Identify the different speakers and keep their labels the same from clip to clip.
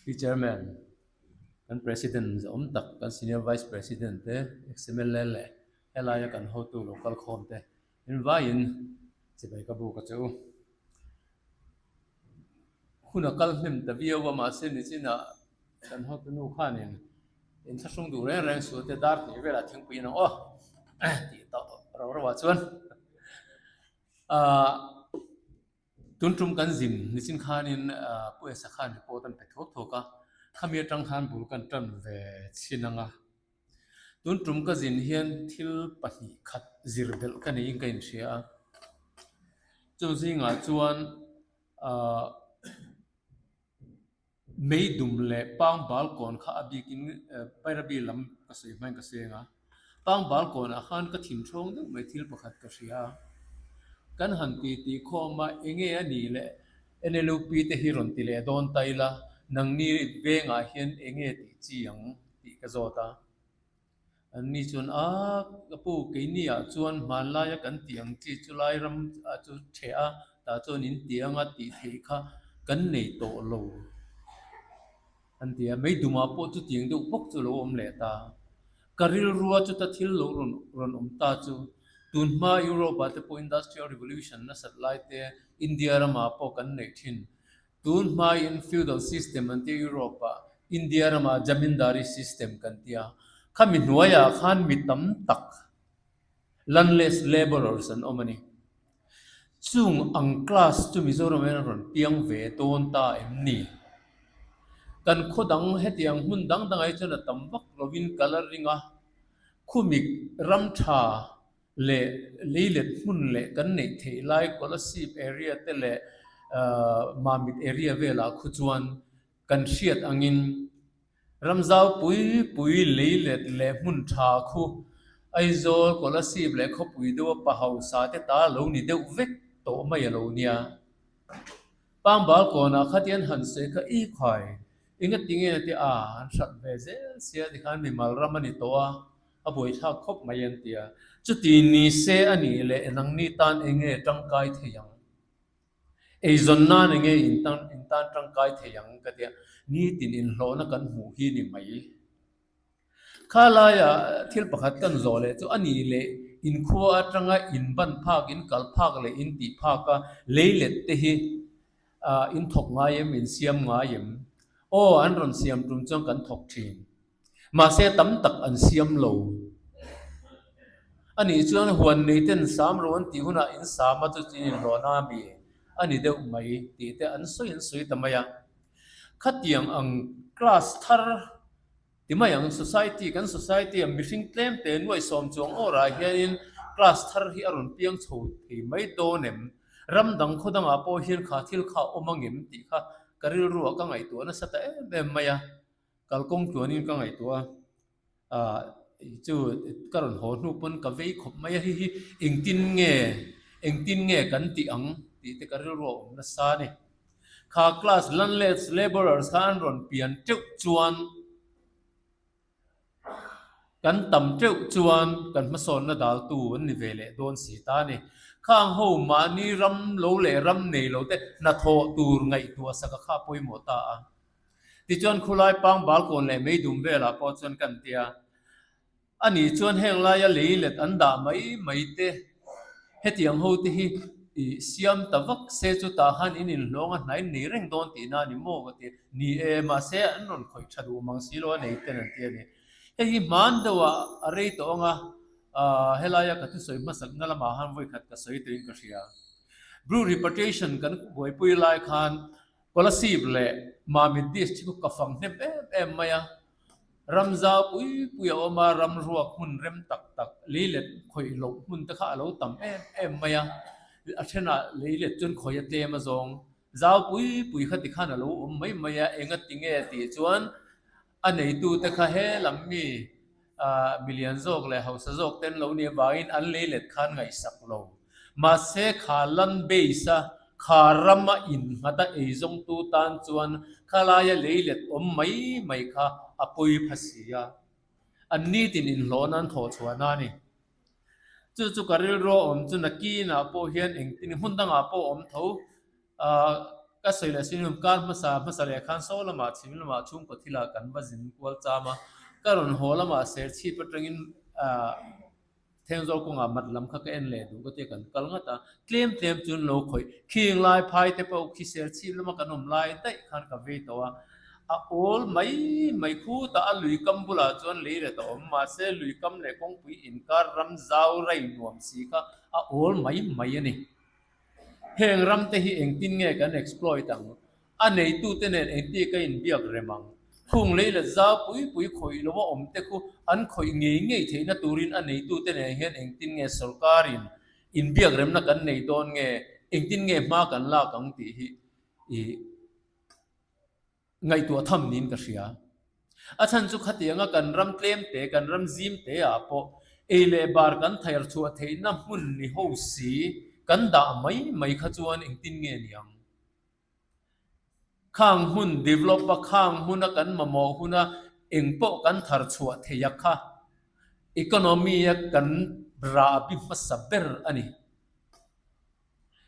Speaker 1: Pi Chairman, kan President awm tak, kan Senior Vice President te, ex-MLA leh helaia kan hotu lo kal khawm te invaiin chibai ka buk a che u. Hun a kal hnem ta viau a, mahse nichinah kan hotu nu khanin inthlahrung duh reng reng suh te dar hnih velah thingpui in ang aw tih tawh rau rauh ah chuan ahh tun tum kan zin nichin khanin ahh Pu Esa khan report an pe thuak thuak a, khami atang khan bul kan tan ve chhin ang a. Tun tum ka zin hian thil pahnih khat zir belh ka neiin ka inhria a, chu zingah chuan ahh meidum leh pangbal kawn kha a bikin Bairabi lam ka sawi hmain ka seng a, pangbal kawnah khan ka thin thawng deuh mai thil pakhat ka hria a, kan han ti tih khawm a enge a nih leh NLUP te hi rawn ti leh dawn ta ila nangni vengah hian enge tih chi ang? tih ka zawt a. An ni chuan, A, ka pu, keini ah chuan hmanlaia kan tih ang chi chu lai ram ah chu ṭheh a, tah chuan in ti anga tih theih kha kan nei tawh lo, an ti a. Meidumah pawh chutiang deuh bawk chu lo awm leh ta. Ka rilrua chuta thil lo rawn rawn awm ta chu, tunhma Europe ah te pawh Industrial Revolution nasat lai te, India ramah pawh kan neih ṭhin. Tun hmain feudal system an tia Europe ah, India ramah Jamindari system kan tia. Khami hnuaiah khan mi tam tak landless labourers an awm a ni. Chung ang class chu Mizoram hian a rawn piang ve dawn ta em ni? Kan khaw dang hetiang hmun dang dangah hi chuan a tam vak lovin kal a ring a, khumik ram tha leh leilet hmun leh kan neih theih lai Kolasib area te leh Mamit area velah khu chuan kan hriat angin ramzau pui pui leilet leh hmun tha khu Aizawl, Kolasib leh khawpui deuha pa hausa te ta lo ni deuh vek tawh mai a lo nia. Pangbal kawnah khatian han sawi kha i khai engatinge te a an hrat ve zel sia tikhan mimal ram a ni tawh a. A buaithlak khawp mai an ti a. Chuti ni se a nih leh nangni tan eng nge tangkai thei ang? Eizawn nan eng nge in tan in tan tangkai thei ang ka ti a. Nitin inhlawhna kan hmuh hi ni mai. Kha laia thil pakhat kan zawh leh chu a nih leh inkhua atanga in ban phak, in kal phak leh in tih phak a lei let te hi in thawk ngai em, in siam ngai em? Aw, an rawn siam tum chuan kan thawk thin. Mahse tam tak an siam lo. A nih chuan huan nei ten sam ro an tih hunah in sam a chu chin inhlawhna a mi a ni deuh mai tih te an sawi an sawi ta mai a. Khatiang ang class thar ti mai ang society kan society a mihring tlem te nuaih sawm chuang awrah hianin class thar hi a rawn piang chho thei mai dawn em? Ram dang khaw dangah pawh hian kha thil kha a awm angem tih kha ka rilruah ka ngaihtuah nasa ta em em mai a. Kalkawng tluanin ka ngaihtuah a, ah chu ka rawn haw hnu pawn ka vei khawp mai a, hei hi engtin nge engtin nge kan tih ang tih te ka rilru a awm nasa a ni. Kha class landless labourers kha an rawn pian teuh chuan kan tam teuh chuan kan hmasawnna daltu an ni ve leh dawn si ta a ni. Khang ho mahni ram lo leh ram nei lo te hnathawh tur ngaihtuah sak a kha pawimawh ta a. Tichuan khulai pangbal kawn leh meidum velah pawh chuan kan ti a, ani chuan heng laia lei let an dah mai mai te, hetiang ho te hi i siam ta vak se chu tah khan in inhlawng a hnai nei reng dawn tihna a ni maw ka ti. Ni e, mahse an rawn khawih tha duh mang si lo a nei ten an ti a ni. Hei hi hman deuhah a rei tawh ang a, helaia ka thusawi hmasakna lamah khan vawikhat ka sawi tawhin ka hria. Blue Repatriation kan buaipui lai khan Kolasib leh Mamit District chu ka fang hnem em em mai a, ram zau pui pui a awm a, ram ruak hmun rem tak tak, leilet khawih loh hmun te kha a lo tam em em mai a, a thenah leilet chuan khawih a tlem a zawng, zau pui pui kha tikhan a lo awm mai mai a, enga tinge tih chuan A neitute kha he lam mi milian zawk leh hausa zawk ten lo nih avangin an lei let khan ngaihsak lo. Mahse kha land base a kha rama innghat a eizawngtu tan chuan khalaia lei let awm mai mai kha a pawi pha si a. An nitin inhlawh nan thawh chhuahna a ni. Chu chu ka rilru a awm chu nakinah pawh hian engtin hmun dangah pawh awm tho. Ka sawi leh sin hum kar hmasa hmasa leh khan saw lamah chhim lamah chhungkaw thilah kan va zin kual cham a, ka rawn haw lamah serchhip atangin ah Thenzawl kawngah mat lam kha ka en leh duh ka tia kan kal ngat a, tlem tlem chuan lo khawih khing lai phai te pawh khi serchhip lama kan awm lai daih khan ka vei tawh a, a awl mai mai khutah a lui kam bulah chuan lei let a awm mahse lui kam leh kawngpui inkar ram zau rai nuam si kha a awl mai mai a ni. Heng ram te hi engtin nge kan exploit ang? A neitute nen engti ka inbiak rem ang? Khung lei let zau pui pui khawih lo a awm te khu an khawih ngei ngei theihna turin a neitute nen hian engtin nge sorkarin inbiak remna kan nei dawn nge, engtin nge hma kan lak ang tih hi i ngaihtuah tham niin ka hria. A chhan chu khatianga kan ram tlem te, kan ram zim te ah pawh ei leh bar kan thair chhuah theihna hmun ni ho si kan dah mai mai kha chuan engtin nge ni ang? Khang hmun develop a, khang hmuna kan mamawh huna eng pawh kan thar chhuah thei a kha economy a kan rahbi hmasa ber a ni.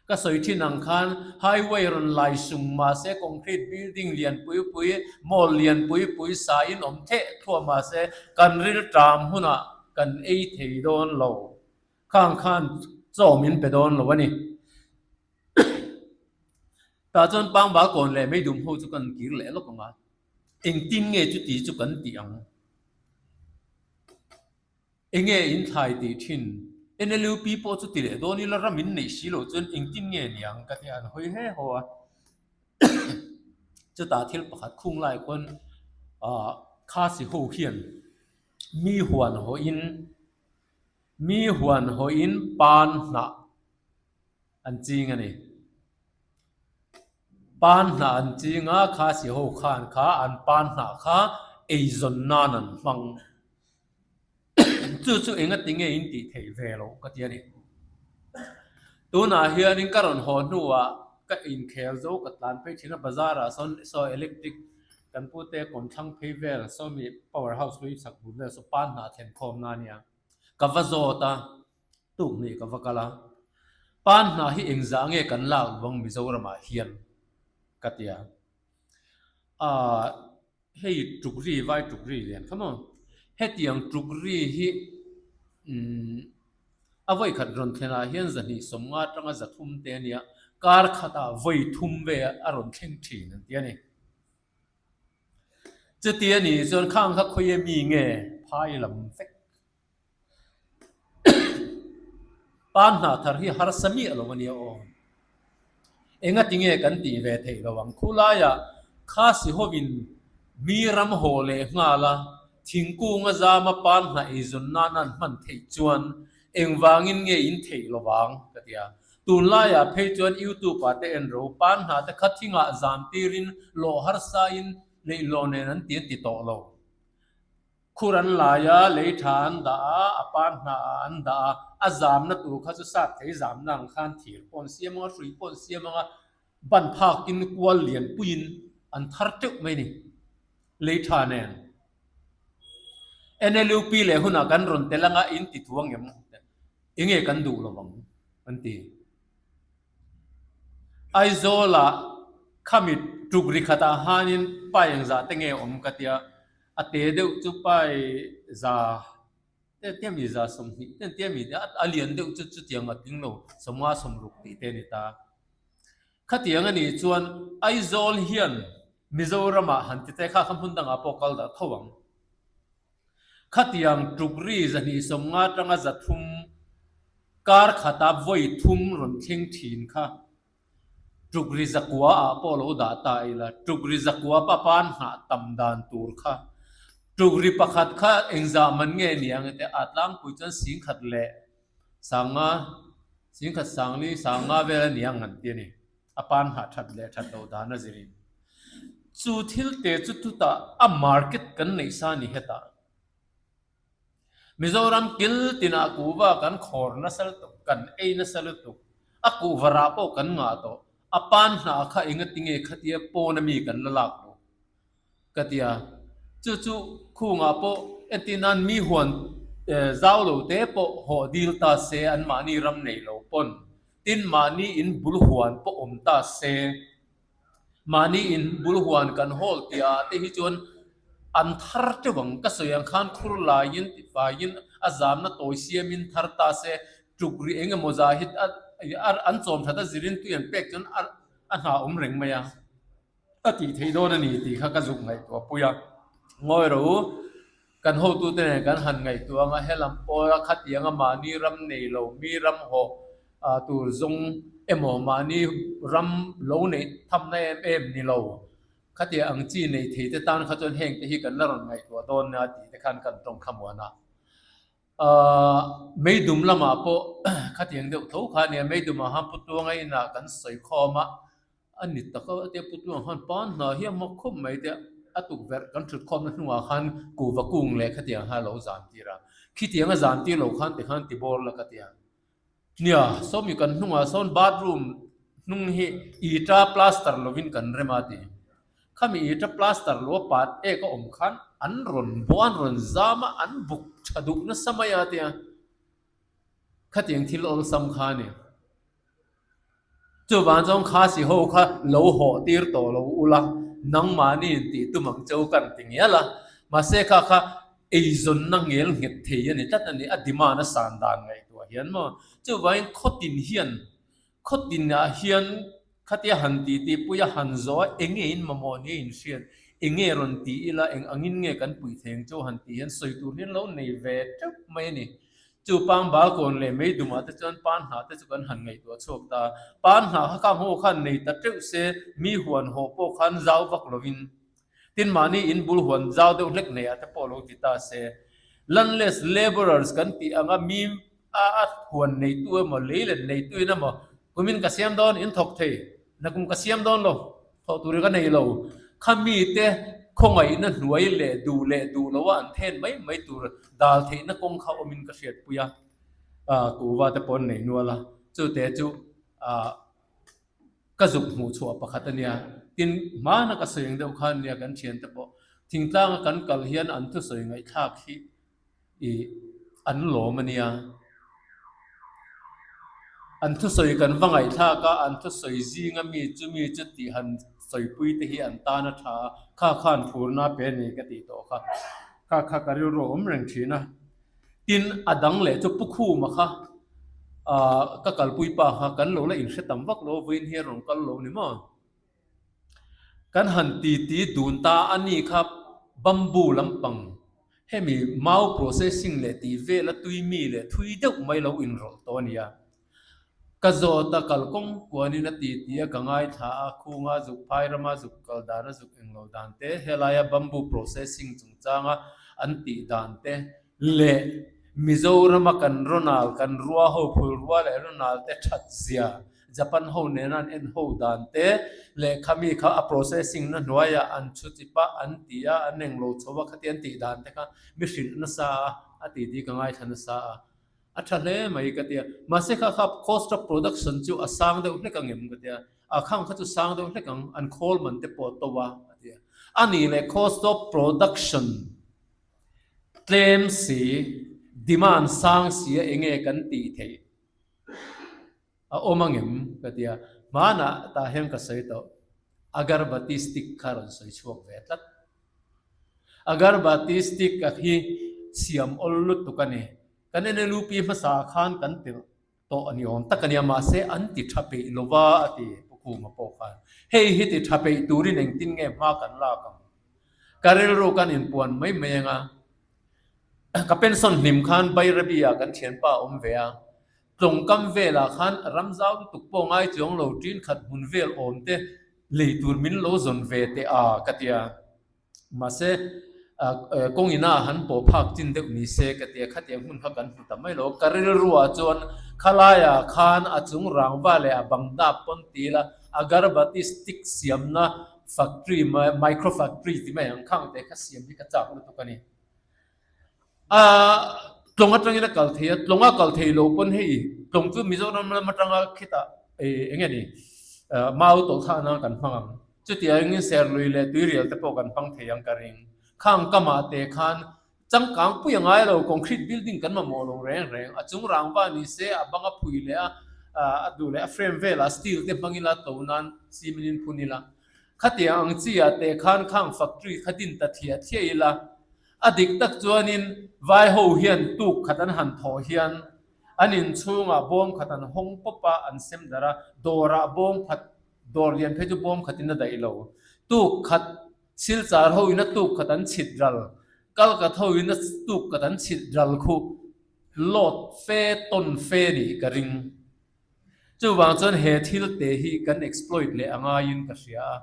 Speaker 1: Ka sawi thin ang khan highway rawn lai sung mahse concrete building lian pui pui, mall lian pui pui sa in awm theh thuah mahse kan rilṭam hunah kan ei thei dawn lo. Khang khan chaw min pe dawn lo a ni. Tah chuan Pangbal kawn leh Meidum ho chu kan kir leh lawk ang a, engtin nge chuti chu kan tih ang? Enge in thlai tih thin? NLUP pawh chu ti leh dawn ila ram in neih si loh chuan engtin nge niang ka ti a, an hawi he haw a. Chutah thil pakhat khung lai khawn Khasi ho hian mi huan hawhin mi huan hawhin pan hnah an ching a ni. Pan hnah an ching a, Khasi ho khan kha an pan hnah kha eizawn nan an hmang. Chu chu enga ti nge in tih theih ve loh ka ti a ni. Tunah hianin ka rawn haw hnuah ka inkhel zo ka tlan phei thin a, bazar ah sawn saw electric kan pute kawmthlang phei vel sawmi power house hlui chak bul vel saw pan hnah thlen khawm na ania. Ka va zawt a, tuk hnih ka va kal a, pan hnah hi engzah nge kan lak luang Mizoramah hian ka ti a. Aaa. Hei tukri vai tukri lian kha maw? Hetiang tukri hi umm a vawi khat rawn thlenah hian zahnih sawmnga atanga zathum te a nia, kar khatah vawi thum ve a rawn thleng thin an ti a ni. Chuti a nih chuan khang kha khawi mi nge phai lam vek. Pan hna thar hi harsa miah lo a nia aw. Engati nge kan tih ve theih lo ang? Khulaiah Khasi hovin mi ram haw leh nghal a, thingkung a zama pan hna eizawn nan an hman theih chuan engvangin nge in theih lo vang? ka ti a. Tunlaiah phei chuan YouTube ah te en ro, pan hna te kha thingah zam tirin lawh harsain leihlawh nen an ti an ti tawh lo. Khur an lai a, lei tha an dah a, a pan hnah ah an dah a, a zamna tur kha chu sap thei zamna ang khan thir pawh an siam ang a, hrui pawh an siam ang a, ban phakin kual lian puiin an thar teuh mai a ni, lei tha nen. NLUP leh hunah kan rawn tel anga in ti thu ang em? Enge kan duh lo ang an ti. Aizawlah khami tuk ri khatah hanin pa engzah te nge awm ka tia, A te deuh chu pai za te tia mi za 20 te tia mi a lian deuh chu chutiang a tling lo 50 60 tih te a ni ta. Khatiang a nih chuan Aizawl hian Mizoramah han ti te kha kha hmun dangah pawh kal dah tho ang. Khatiang tukri 2 50 atanga 300 kar khata vawi thum rawn thleng thin kha Tukri zakua ah pawh lo dah ta ila, tukri zakua pa pan nghah tam dan tur kha. Tukri pakhat kha engzah man nge ni ang ete a tlangpui chuan singkhat leh sanga, singkhat sangli sanga vel a ni ang an ti a ni. A pan nghah that leh that loh dan a zirin. Chu thil te chu chutah a market kan neih sa ni hetah. Mizoram kil tinah kuhva kan khawr nasa lutuk, kan ei nasa lutuk, a kuhva rah pawh kan ngah tawh, a pan hnah kha engatinge khatia pawn ami kan la lak lo ka ti a, chu chu khungah pawh entir nan mi huan zau lo te pawh hawh dil ta se anmahni ram nei lo pawn, tin mahni in bul huan pawh awm ta se. Mahni in bul huan kan hawl tih ah te hi chuan an thar teuh ang. Ka sawi ang khan khur laiin tifaiin a zamna tawi siamin thar ta se tuk rih eng emaw zah hi an chawm that a zirin tui an pek chuan a hna awm reng mai a. A tih theih dawn a ni tih kha ka zuk ngaihtuah pui a. Ngawi rawh u, kan hotute nen kan han ngaihtuah ang a, helam pawla khatianga mahni ram nei lo, mi ram hawh tur zawng emaw mahni ram lo neih thamna em em ni lo, khatia ang chi nei thei te tan kha chuan heng te hi kan la rawn ngaihtuah dawn nia tih te khan kan tawng thlamuan a. Meidum lamah pawh khatiang deuh tho kha a nia, Meidumah khan Putuanga inah kan sawi khawm a, A ni tak a, tia Putuang khan pan hna hi a mak khawp mai tia a tukverh kan thut khawmna hnungah khan kuhva kung leh khatiang kha a lo zan tir a, khitiang a zan tir lo khan tikhan ti bawr la ka tia. Nia, sawmi kan hnungah sawn bathroom hnung hi ita plaster lovin kan rem a ti. Khami ita plaster lo a pat ek a awm khan an rawn bawh a, an rawn zam a, an buk tha duh nasa mai a tia. Khatiang thil awlsam kha a ni. Chuvang chuan Khasi ho kha lo hawh tir tawh lo ula, nangmahni in tih tum ang che u kan ti ngial a. Mahse kha kha eizawnna ngel nghet thei a ni tlat a ni, a demand a san dan ngaihtuah hian maw. Chuvangin khawtin hian, khawtinah hian khatia han titi pui a han zawh a, enge in mamawh nia in hriat, enge rawn ti ila, eng angin nge kan pui thei ang che u han tih hian sawi tur hian lo nei ve teuh mai a ni. Chu pang balkawn leh mei dumah te chuan pan hnah te chu kan han ngaihtuah chhuak ta. Pan hnah kha kang ho khan nei ta teuh se, mi huan haw pawh khan zau vak lovin. Tin mahni in bul huan zau deuh hlek nei ah te pawh lo ti ta se. Landless labourers kan tih anga mi a a huan neitu emaw lei let neitu in emaw kumin ka siam dawn in thawk thei, nakum ka siam dawn lo. Thawh tur ka nei lo. Kha mite khawngaihna hnuai leh duh leh duh loa an then mai mai tur dal theihna kawng kha awmin ka hriatpui a, kuhva te pawh an nei nual a, chute chu ka zuk hmuh chhuah pakhat a nia. Tin, hmana ka sawi ang deuh khan nia kan thiante pawh thingtlanga kan kal hian an thusawi ngaihthlak hi Ih, an lawm a nia. An thusawi kan va ngaihthlak a, an thusawi zinga mi chu mi chu tih han sawipui te hi an tan a tha a, kha khan phurna pe a ni ka tih tawh kha. Kha kha ka rilru a awm reng thin a. Tin, a dang leh chu Pu Khuma kha, ah, ka kalpui pa kha kan lo la inhre tam vak lo, vawiin hi a rawn kal lo ni maw? Kan han titi dun ta a ni kha bamboo lampang hemi mau processing leh tih vela tui mi leh thui deuh mai lo inrawlh tawh a nia. Ka zawt a kalkawng kuanin a titi a ka ngaithla a, khunga zuk phai rama zuk kal dan a zuk englo dan te, helaia bamboo processing chungchanga an tih dan te leh Mizorama kan rawnal kan rua ho phul rua leh rawnal te that zia Japan ho nena an en ho dan te leh khami kha a processing na hnuaiah an chhu chip a, an ti a, an englo chho a khati an tih dan te kha mi hrilh nasa a, a tih tih ka ngaithla nasa a, a tha hle mai ka ti a. Mahse kha kha cost of production chu a sang deuh hlek ang em ka ti a, a khang kha chu sang deuh hlek ang, an khawl man te pawh a to a, a ti a. A nih leh cost of production tlem si, demand sang si a enge kan tih theih? A awm ang em? ka ti a, hmanah tah hian ka sawi tawh. Agarbati stick kha rawn sawi chhuak ve tlat. Agarbati stick a hi siam awl lutuk a ni. Kan NLUP hmasa ah khan kan telh tawh a ni awm tak a nia, mahse an ti tha peih lo va a ti Pu Khuma pawh khan. Hei hi ti tha peih turin engtin nge hma kan lak ang? Ka rilru kan inpuan mai mai ang a. Ka pension hlim khan Bairabi ah kan thianpa a awm ve a, Tlawngkam velah khan ram zau lutuk pawh ngai chuang lo ṭin khat hmun vel awm te lei tur min lo zawn ve teh a ka ti a. Mahse, kawng ina han pawh phak chin deuh ni se ka ti a, khatiang hmun kha kan hmu ta mai lo. Ka rilruah chuan khalaiah khan a chung rangva leh a bang dap pawn ti ila agarbati stick siamna factory, micro factory ti mai ang khang te kha siam hi ka chak lutuk a ni. A tlawng atangin a kal thei a, tlawng a kal thei lo pawn hei tlawng chu Mizoram lam atanga khitah eng nge ni mau tawlh thah nan kan hmang ang. Chutiangin Serlui leh Tuirial te pawh kan hmang thei ang ka ring. Khang kamah te khan changkang pui a ngai lo, concrete building kan mamawh lo reng reng. A chung rangva ni se a bang a phui leh a, a duh leh a frame velah steel te hmang ila to nan cement in phun ila. Khatiang ang chi ah teh khan khang factory kha din ta thliah thliah ila, a dik tak chuanin vai ho hian tuk khat an han thawh hian an inchhungah bawm khat an hawng pawp a, an sem darh a, dawrah bawm khat, dawr lian phei chu bawm khatin a daih lo. Tuk khat Silchar ho in a tuk khat an chhit ral, Kalkat ho in a tuk khat an chhit ral khu load fe tawn fe nih ka ring. Chuvang chuan he thil te hi kan exploit leh a ngaiin ka hria a,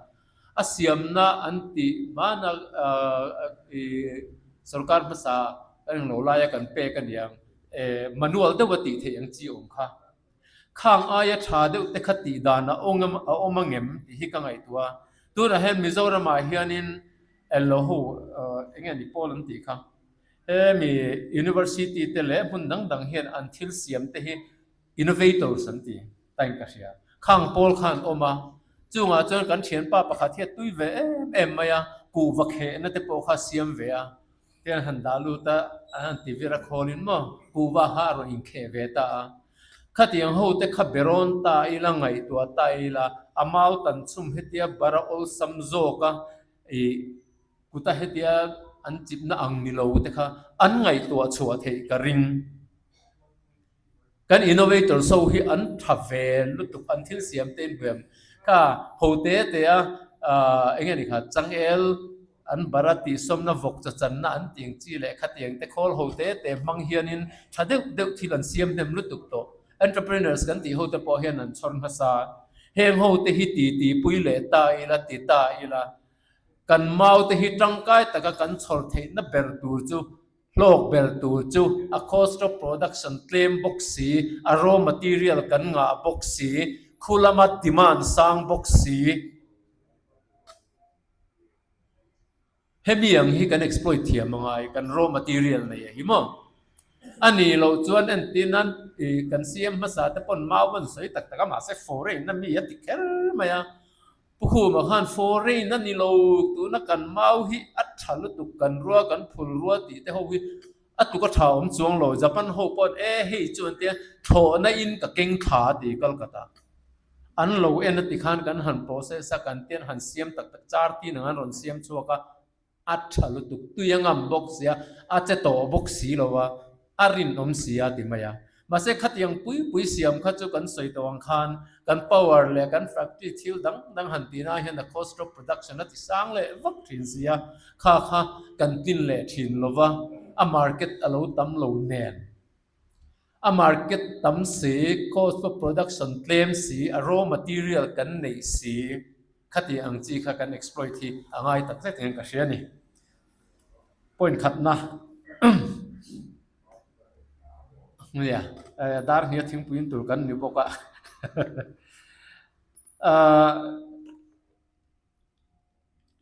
Speaker 1: a siamna an tih hmana i sorkar hmasa kan englo laia kan pek a niang, manual deuh a tih theih ang chi awm kha. Khang aia tha deuh te kha tih dan a a awm angem tih hi ka ngaihtuah a, tunah hian Mizoramah hianin englo ho eng nge ni pawl an tih kha, hemi university te leh hmun dang dang hian an thil siam te hi Innovators an ti tain ka hria. Khang pawl khan awm a, chungah chuan kan thianpa pakhat hi a tui ve em em mai a, kuhva khehna te pawh kha a siam ve a, tian han dah lut a, an han ti vir a khawlin maw kuhva kha a rawn inkheh ve ta a. Khatiang ho te kha berawn ta ila, ngaihtuah ta ila, a mau tan chhum hetia bara awlsam zawk a, ih kuta hetia an chipna ang ni lo te kha an ngaihtuah chhuah theih ka ring. Kan innovators ho hi an tha ve lutuk, an thil siam te in hmuam kha ho te te a eng nge ni kha changel an bara tihsawmna vawk cha channa an ti ang chi leh khatiang te khawl ho te te hmang hianin tha deuh deuh thil an siam hnem lutuk tawh. Entrepreneurs kan tih ho te pawh hian an chhawr hmasa. Heng ho te hi ti ti pui leh ta ila ti ta ila kan mau te hi tangkai taka kan chhawr theihna ber tur chu Hlawk ber tur chu a cost of production tlem bawk si, a raw material kan ngah bawk si, khu lama demand sang bawk si. Hemi ang hi kan exploit thiam a ngai, kan raw material nei a hi maw? A nih loh chuan entir nan ih kan CM hmasa te pawn mau an sawi tak tak a, mahse foreign a mi a ti kher mai a. Pu Khuma khan foreign a ni lo, tuna kan mau hi a tha lutuk, kan rua kan phul rua tih te ho hi a tuk a tha awm chuang lo, Japan ho pawh e hei chu an tia thlawhna in ka keng thla a ti Kolkata an lo en a ti khan kan han process a kan tian han siam tak tak char tin ang an rawn siam chhuak a. A tha lutuk, tui a ngam bawk sia, a che tawh bawk si lo a, a rinawm si a ti mai a. Mahse khatiang pui pui siam kha chu kan sawi tawh ang khan kan power leh kan factory thil dang dang han tih na hian a cost of production a ti sang leh vak thin si a, kha kha kan tlin leh thin lo va, a market a lo tam lo nen. A market tam si, cost of production tlem si, a raw material kan neih si. Khati ang chi kha kan exploit hi a ngai tak zet hian ka hria a ni. Point khatna nia dar hnia thingpui in tur kan ni bawk a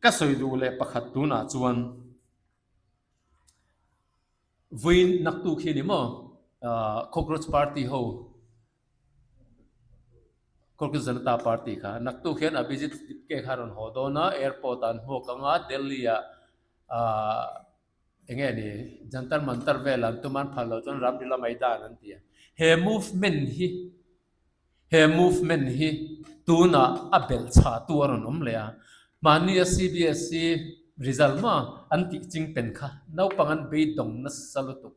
Speaker 1: ka sawi duh leh pakhat tunah chuan Vawiin naktuk hi a ni maw Cockroach Party ho Cockroach Janata Party kha naktuk hian Abhijit Dipke kha a rawn haw dawn a, airport ah an hmuak ang a, Delhi ah ahh eng nge ni Jantar Mantar velah an tum a, an phal loh chuan Ramlila Maidan an ti a. He movement hi He movement hi tunah a belh chhahtu a rawn awm leh a, mahnia CBSE result maw an tih ching pen kha naupang an beidawng nasa lutuk,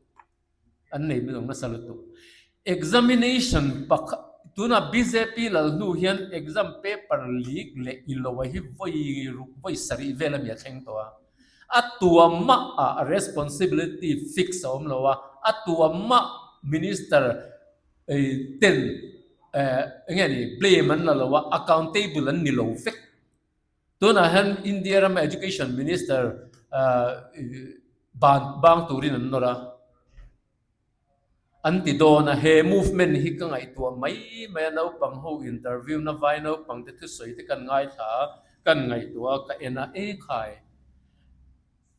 Speaker 1: an nei beidawng nasa lutuk. Examination pakhat tunah bjp lal hnu hian exam paper leak leh ilo a hi vawi ruk vawi sarih vel a mi a thleng tawh a, a tuamah ah responsibility fix a awm lo a, a tuamah minister ten eng nge ni blame an la lo a, accountable an ni lo vek. Tunah hian India rama Education Minister ban bang turin an nawr a, an ti dawn a, he movement hi ka ngaihtuah mai mai a, naupang ho interview na vai naupang te thusawi te kan ngaithla a, kan ngaihtuah a, ka en a, e khai.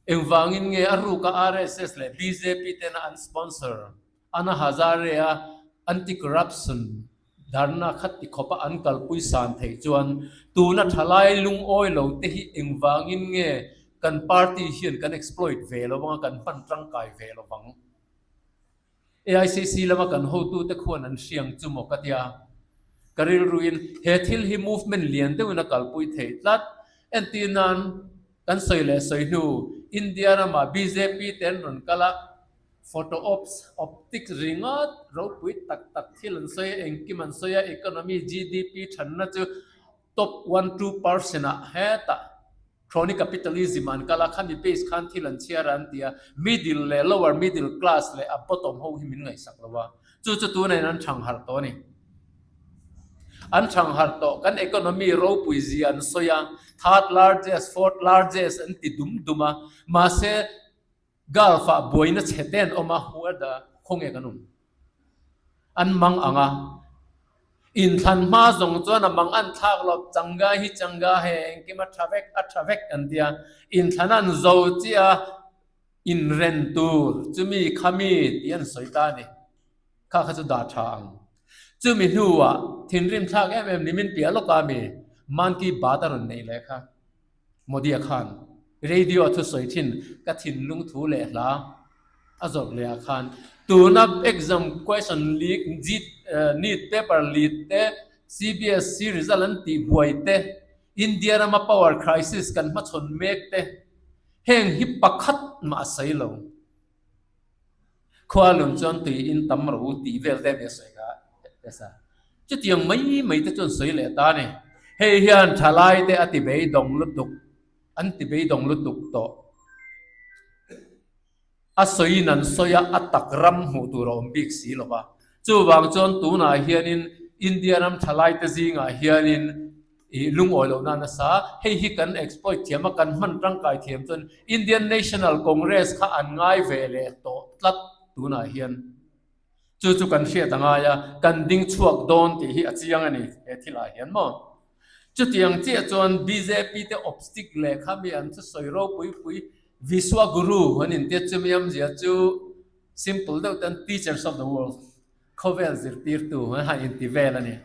Speaker 1: Engvangin nge a ruka RSS leh bjp tena an sponsor Anna Hazare-a anti-corruption dharna kha ti khawpa an kalpui san theih chuan tuna thalai lungawi lo te hi engvangin nge kan party hian kan exploit ve lo anga kan hman tangkai ve lo vang? AICC lama kan hotute khuan an hriang chu maw ka tia. Ka rilruin he thil hi movement lian deuhin a kalpui theih tlat. Entir nan kan sawi leh sawi hnu India ramah bjp te an rawn kal a, photo ops, optics ringawt ropui tak tak thil an sawi a, engkim an sawi a, economy GDP thanna chu top 1-2 percent ah hetah Crony capitalism an kal a, khami base khan thil an chhiar a an ti a, middle leh lower middle class leh a bottom ho hi min ngaihsak lo a, chu chu tunah in an thang harh tawh a ni. An thang harh tawh, kan economy ropui zia an sawi a, third largest, fourth largest an ti dum dum a, mahse Gulf ah buaina chhe te an awm a, where the khawnge kan awm? An mang ang a, inthlan hma zawng chuan a mang an thlak lo, changa hi changa he engkim a tha vek a tha vek an ti a, inthlan an zo chiah a inren tur chumi khami tih an sawi ta a ni, kha kha chu dah tha ang. Chumi hnuah thinrim thlak em em nimin piah lawka mi Manki Baat a rawn neih leh kha. Modi-a khan radio a thusawi thin ka thinlung thu leh hla a zawrh leh ah khan tuna exam question leak NEET paper leak te CBSE result an tih buai te India rama power crisis kan hmachhawn mek te heng hi pakhat mah a sawi lo. Khua lun chuan tui in tam ro tih vel te mi a sawi kha nasa. Chutiang mai mai te chuan sawi leh ta a ni. Hei hian thalai te a ti beidawng lutuk, an ti beidawng lutuk tawh. A sawiin an sawi a, a tak ram hmuh tur a awm bik si lo va. Chuvang chuan tunah hianin India ram thalai te zingah hianin Ih lungawi loh na nasa, hei hi kan exploit thiam a, kan hman tangkai thiam chuan Indian National Congress kha an ngai ve leh tawh tlat tunah hian. Chu chu kan hriat a ngai a, kan ding chhuak dawn tih hi a chiang a ni he thilah hian maw. Chutiang chiah chuan bjp te opstick leh kha mi an thusawi ropui pui Vishwa Guru an intiat chu mi awmzia chu simple deuh ten teachers of the world. Khawvel zirtirtu an han inti vel a ni.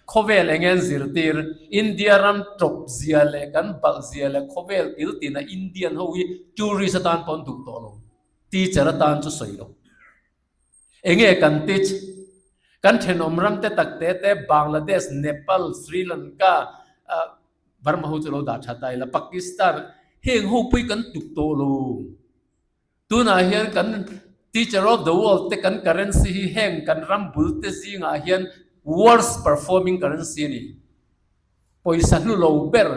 Speaker 1: Khawvel eng en zirtir, India ram tawp zia leh kan balh zia leh khawvel kil tina Indian ho hi tourist atan pawh an duh tawh lo. Teacher atan chu sawi lo. Enge kan teach? Kan thenawm ram te tak te te Bangladesh, Nepal, Sri Lanka, Burma ho chu lo dah tha ta ila, Pakistan heng ho pawh hi kan tuk tawh lo. Tunah hian kan Teacher of the World te kan currency hi heng kan ram bul te zingah hian worst performing currency a ni. Pawisa hlu lo ber,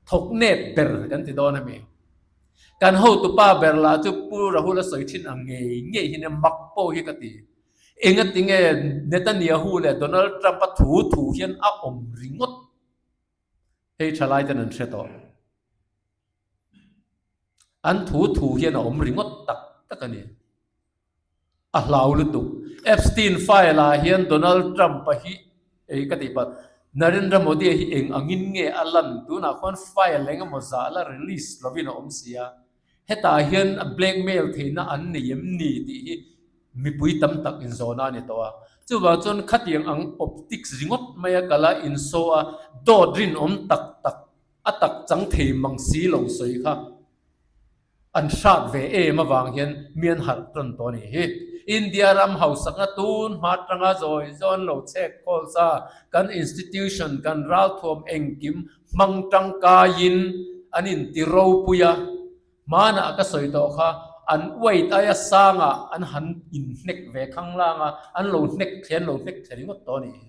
Speaker 1: thawk nep ber kan ti dawn a mi. Kan hotupa ber lah chu Pu Rahul a sawi thin ang ngei ngei hi nia mak pawh hi ka ti. Engatinge Netanyahu leh Donald Trump a thu thu hian a awm ringawt hei thalai ten an hre tawh. An thu thu hian a awm ringawt tak tak a ni. A hlau lutuk. Epstein file ah hian Donald Trump a hi ei ka tih palh Narendra Modi a hi eng angin nge a lan tunah khuan file eng emaw zah la release lovin a awm si a. Hetah hian a blackmail theihna an nei em ni tih hi mipui tam tak inzawhna a ni tawh a. Chuvang chuan khatiang ang optics ringawt maia kala insaw a dawt rinawm tak tak A tak chang thei mang si lo sawi kha an hrat ve em avang hian mi an harh tawn tawh a nih hi. India ram hausakna tun hma atanga zawi zawn lo chhek khawl sa kan institution kan ralthuam engkim hmang tangkaiin an inti ropui a, hmanah ka sawi tawh kha an weight aia sangah an han inhnek ve khanglang a, an lo hnek thlen an lo hnek thlen ringawt tawh a nih hi.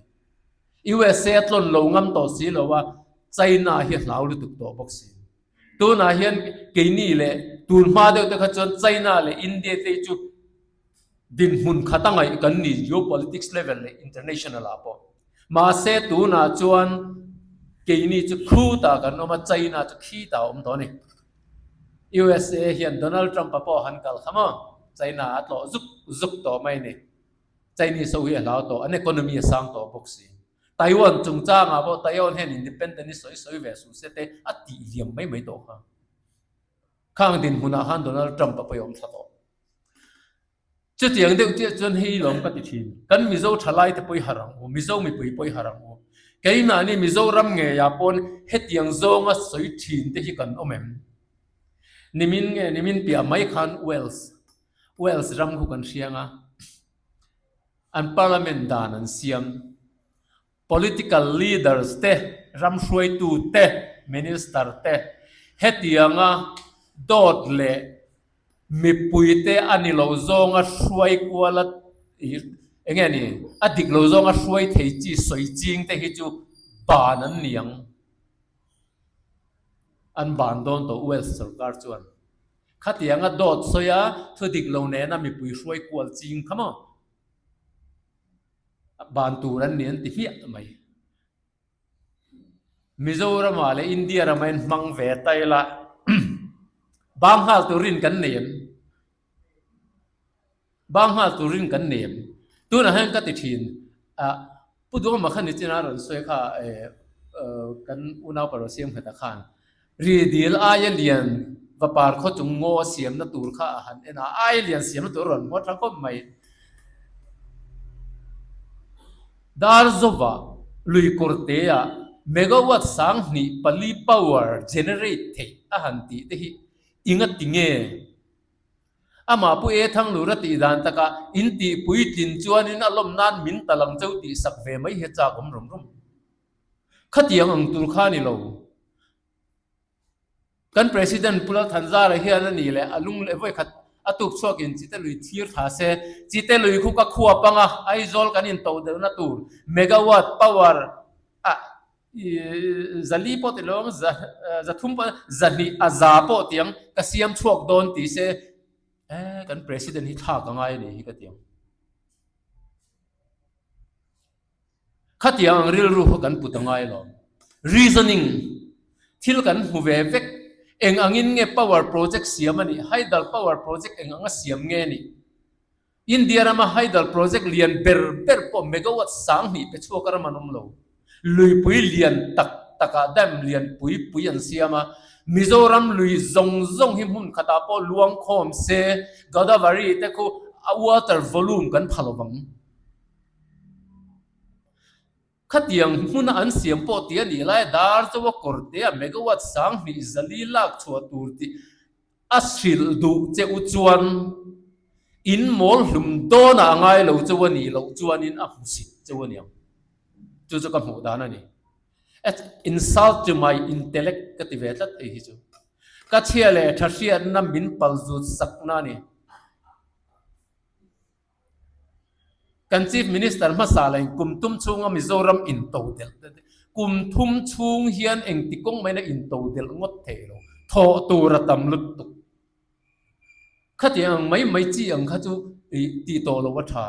Speaker 1: USA a tlawn lo ngam tawh si lo a, China hi a hlau lutuk tawh bawk si. Tunah hian keini leh tun hma deuh te kha chuan China leh India te hi chu dinhmun khat a ngaih kan ni geopolitics level leh international ah pawh. Mahse tunah chuan keini chu khutah kan awm a, China chu khitah a awm tawh a ni. USA hian Donald Trump-a pawh han kal kha maw, China a tlawh zuk zuk tawh mai a ni. Chinese ho hi a hlau tawh, an economy a sang tawh bawk si. Taiwan chungchangah pawh Taiwan hian independent hi sawi sawi ve suh se te a tih liam mai mai tawh kha. Khang dinhmunah khan Donald Trump a pawimawm thla tawh. Chutiang deuh chiah chuan hei lawm ka ti thin. Kan Mizo thalai te pawh i harh ang u, Mizo mipui pawh i harh ang u. Keimahni Mizoram ngeiah pawn hetiang zawnga sawi thin te hi kan awm em? Nimin nge nimin piah mai khan Wales Wales ram khu kan hriang a, an parliament dan an siam. Political leaders te, ram hruaitu te, Minister te hetianga dawt leh mipuite a ni lo zawnga hruai kual a eng nge ni a dik lo zawnga hruai thei chi sawi ching te hi chu ban an ni ang. An ban dawn tawh Wales sorkar chuan khatianga dawt sawi a thu dik lo nena mipui hruai kual ching kha maw ban tur an ni an ti hmiah mai. Mizoramah leh India ramah hian hmang ve ta ila bang nghal turin kan nei em? Bang nghal turin kan nei em? Tunah hian ka ti thin a, Pu Duhawma khan nichin a rawn sawi kha kan unau pawh siam nghet a khan Ridil aia lian vapar khaw chung ngaw a siamna tur kha a han en a, aia lian siamna tur a rawn hmuat tha khawp mai. Darzova lui kawrtea megawatt 24 power generate theih a han tih te hi inga ti nge? Amah Pu E Thanglura tih dan takah in tih puitlin chuanin a lawm nan min ta lang cheu tih sak ve mai hi a chak awm rum rum. Khatiang ang tur kha a ni lo. Kan President Pu Lalthanzara hian a nih leh a lung leh vawi khat a tuk chhuakin Chite lui thir thla se, Chite lui khu ka khua panga Aizawl kan intoh deuhna tur megawatt power a 400 pawh ti lo ang, 300 pawh 200 pawh ti ang ka siam chhuak dawn ti se, kan President hi thlak a ngai a nih hi ka ti ang. Khatiang ang rilru kha kan put a ngai lo. Reasoning, thil kan hmu ve vek, eng angin nge power project siam a nih, hydel power project eng anga siam nge nih? India rama hydel project lian ber ber pawh megawatt 2000 pe chhuak a ram an awm lo. Luipui lian tak takah dam lian pui pui an siam a, Mizoram lui zawng zawng hi hmun khatah pawh luang khawm se, Godavari te khu a water volume kan pha lo vang. Khatiang hmuna an siam pawh tih a nih lai dar chu a kawr te a megawatt 2400 lak chhuah tur tih a hrilh duh che u chuan in mawl hlum dawnah a ngai lo cheu a nih loh chuanin a hmusit cheu a niang. Chu chu ka hmuh dan a ni. Insult to my intellect ka ti ve tlat hei hi chu. Ka chhia leh tha hriatna min palzut sakna a ni. Kan Chief Minister hmasa leh kum tum chhunga Mizoram intodelh te kum thum chhung hian engti kawng maina intodelh ngawt thei lo, thawh tur a tam lutuk. Khatiang ang mai mai chi ang kha chu tih tawh loh a tha.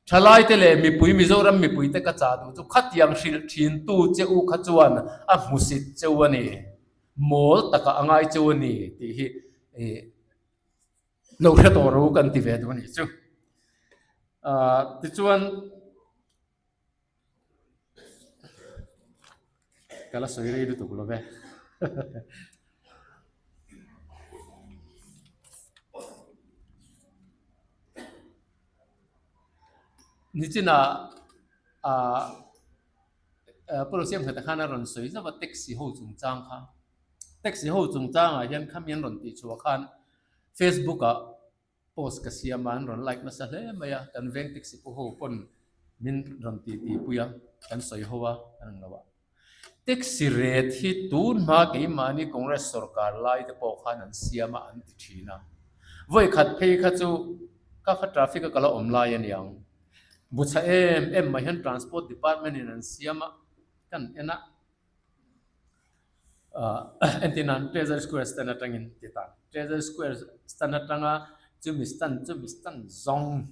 Speaker 1: Thalaite leh mipui Mizoram mipuite ka chah duh chu khatiang hrilh thintu che u kha chuan a hmusit cheu a ni, mawl takah a ngai cheu a ni tih hi Lo hre tawh ro kan ti ve duh a nih chu. Ahh tichuan ka la sawi rei lutuk lo ve. Nichinah ahh Pu Rosiam Ngheta khan a rawn sawi zauh a taxi ho chungchang kha. Taxi ho chungchangah hian khami an rawn tih chhuah khan Facebook ah post ka siam a, an rawn like nasa hle mai a, kan veng taxi pu ho pawn min rawn ti ti pui a, kan sawi ho a, an ang lo a. Taxi rate hi tun hma keimahni Congress sorkar lai te pawh khan an siam a, an ti thin a. Vawi khat phei kha chu ka kha traffic a ka la awm lai a niang. Buchha em em mai hian Transport Department in an siam a, kan en a. Entir nan Treasury Square stand atangin ti ta. Treasury Square stand atanga chumi stand chumi stand zawng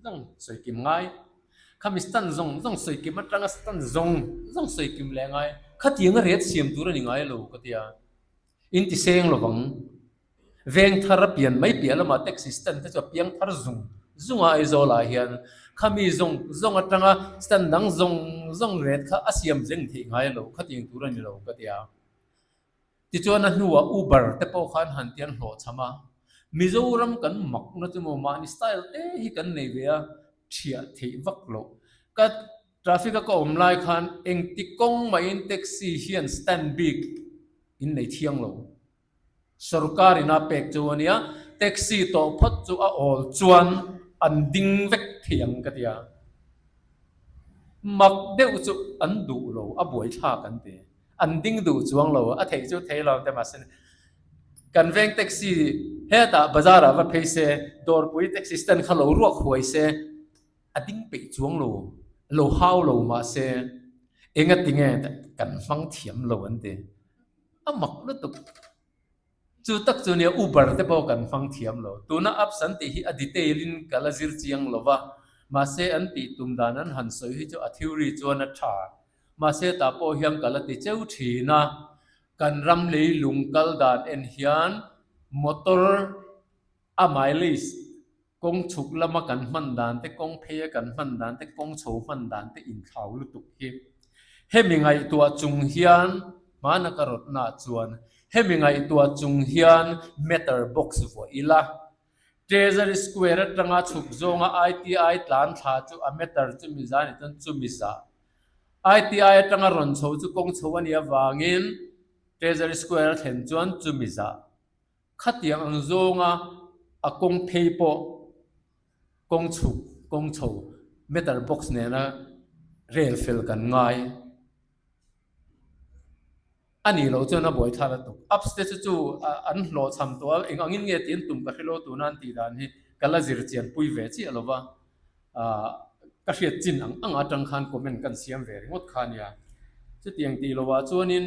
Speaker 1: zawng sawi kim ngai. Khami stand zawng zawng sawi kim atanga stand zawng zawng sawi kim leh ngai. Khatianga ret siam tur a ni ngai lo ka ti a. In ti seng lovang. Veng thar a pian mai piah lamah taxi stand te chu a piang thar zung zung a Aizawl ah hian khami zawng zawng atanga stand dang zawng zawng ret kha a siam zeng theih ngai lo khatiang tur a ni lo ka ti a. Tichuan a hnuah Uber te pawh khan han ti an hlawhchham a, Mizoram kan makna chu maw mahni style te hi kan nei ve a thiah theih vak loh. Ka traffic a ka awm lai khan engti kawng mahin taxi hian stand bik in nei thiang lo. Sorkar in a pek chu a nia, taxi tawh phawt chu a awl chuan an ding vek thei ang ka ti a. Mak deuh chu an duh lo, a buaithlak an ti. An ding duh chuang lo, a theih chu thei lo te mahse kan veng taxi hetah bazar ah va phei se, dawrpui taxi stand kha lo ruak huai se, a ding peih chuang lo, lo hau lo mahse engatinge kan hmang thiam lo an ti. A mak lutuk. Chu tak chu nia Uber te pawh kan hmang thiam lo. Tuna apps an tih hi a detail in ka la zir chiang lo va, mahse an tih tum dan an han sawi hi chu a theory chuan a tha. Mahse tah pawh hian ka la ti cheu thin a, kan ram leilung kal dan en hian motor a mileage Kawng chhuk lama kan hman dan te, kawng pheia kan hman dan te, kawng chho hman dan te inthlau lutuk hi. Hemi ngaihtuah chung hian, hmana ka rawtnaah chuan, hemi ngaihtuah chung hian meter box vuah ila, Treasury Square atanga chhuk zawnga ITI tlan thla chu a meter chumi zah ni chuan chumi zah. ITI atanga rawn chho chu kawng chho a nih avangin Treasury Square a thlen chuan chumi zah. Khatiang ang zawnga a kawng phei pawh kawng chhuk, kawng chho meter box nena rel fel kan ngai a nih loh chuan a buaithlak a tuk. Apps te chu chu an hlawhchham tawh a, eng angin nge tih an tum ka hre lo tuna an tih dan hi ka la zir chian pui ve chiah lo va, ka hriat chin ang ang atang khan comment kan siam ve ringawt kha a nia. Chutiang tih lovah chuanin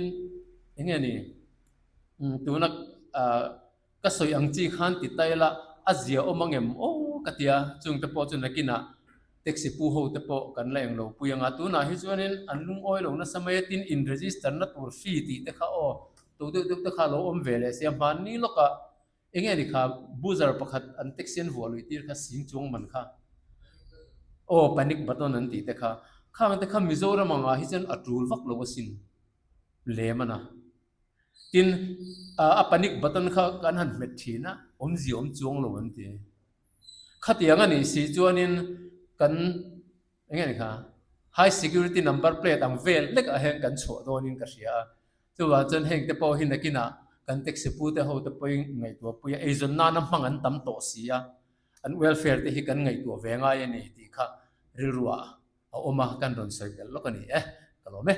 Speaker 1: eng nge ni? Tuna ka sawi ang chi khan ti ta ila a zia awm ang em aw ka ti a, chungte pawh chu nakinah taxi pu ho te pawh kan la englo pui ang a, tunah hi chuanin an lungawi lo nasa mai a, tin in register na tur fee tih te kha aw to deuh deuh te kha a lo awm ve leh sia, hmanni lawkah eng nge ni kha buzzer pakhat an taxi an vuah luih tir kha sing chuang man kha aw panic button an tih te kha, khang te kha Mizoram angah hi chuan a tul vak lo asin lem a na. Tin, a panic button kha kan han hmet thin a, awmzia awm chuang lo an ti. Khatiang a nih si chuanin kan eng nge ni kha high security number plate ang vel lek ah hian kan chhuah dawnin ka hria a. Chuvang chuan heng te pawh hi nakinah kan taxi pu te ho te pawhin ngaihtuah pui a, eizawn nana hmang an tam tawh si a, an welfare te hi kan ngaihtuah ve ngai a ni tih kha rilruah a awm a, kan rawn sawi belh lawk a ni e, ka lawm e.